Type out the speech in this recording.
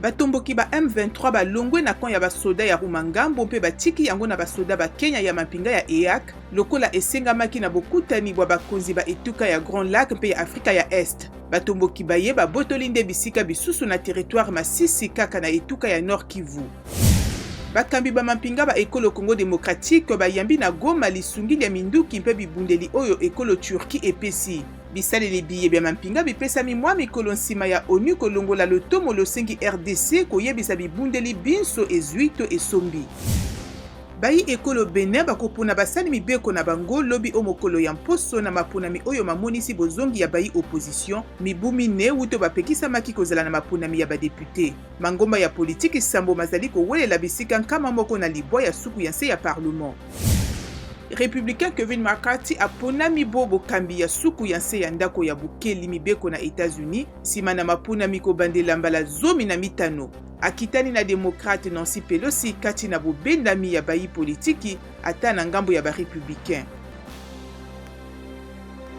Batomboki ba M23 balongwe na camp ya basoda ya Rumangambo mpe batiki yango na basoda ba Kenya ya mampinga ya EAC lokola esengamaki na bokutani bwa bakonzi ba etuka ya Grands Lacs mpe ya Afrika ya Est. Batomboki baye babotoli nde bisika bisusu na territoire Masisi kaka na etuka ya Nord-Kivu. Bakambi ba mampinga ba ekolo Congo democratique bayambi na Goma lisungi lya minduki mpe bibundeli oyo ekolo Turquie epesi. Bisaleli biye bya mampinga bipesami mwa mikolo nsima ya onu kolongola lotomo losengi rdc koyebisa bibundeli binso ezwi to esombi. Bayi ekolo Benin bakopona basali mibeko na bango lobi o'mokolo ya mposo na maponami oyo mamonisi bozongi ya bayi opposition mibu mine wuto bapekisamaki kozala na maponami ya ba deputes. Mangomba ya politiki sambo mazali kowelela bisika 109 ya suku ya nse ya parlement. Republicain Kevin McCarthy aponami bo bokambi ya suku ya nse ya ndako ya bokeli mibeko na Etats-Unis nsima na maponami kobandela mbala 15. Akitani na democrate Nancy Pelosi kati na bobendami ya bayi politiki ata na ngambo ya ba republicains.